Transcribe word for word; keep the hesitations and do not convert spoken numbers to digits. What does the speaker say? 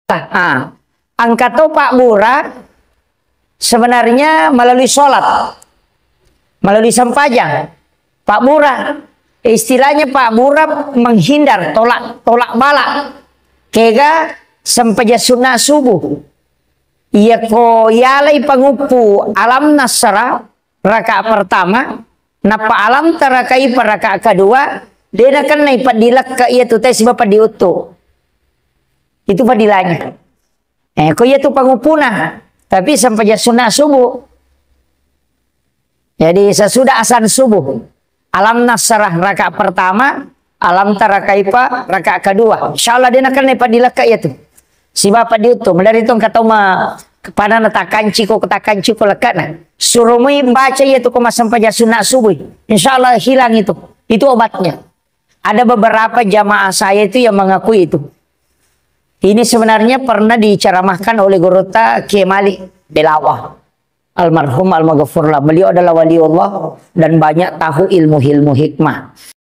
Ah, engka to pabbura sebenarnya melalui sholat, melalui sempajang. Pabbura, istilahnya pabbura menghindar, tolak, tolak bala. Kega sempajang sunat subuh. Iya ko yalai panguppu alam nasra rakaat pertama, nappa alam tara kaifa rakaat kedua, de nakennai peddi lekka iya tu teh siba peddi uttu. Itu fadilahnya. Eh, ko iya tu panguppuna, tapi sempajang sunat subuh. Jadi sesudah azan subuh, alam nasrah rakaat pertama, alam tara kaifa rakaat kedua. Insya Allah de nakennai peddi lekka iya tu. Siba peddi uttu, dari tu engka tau ma-, pada na takanci ko, takanci ko lekkana. Suruh mui baca iya tu ko massempajang sunat subuh. Insya Allah hilang itu. Itu obatnya. Ada beberapa jamaah saya itu yang mengakui itu. Ini sebenarnya pernah diceramahkan oleh Gurutta Kiai Malik Belawa, almarhum, almaghfurlah. Beliau adalah waliullah dan banyak tahu ilmu-ilmu hikmah.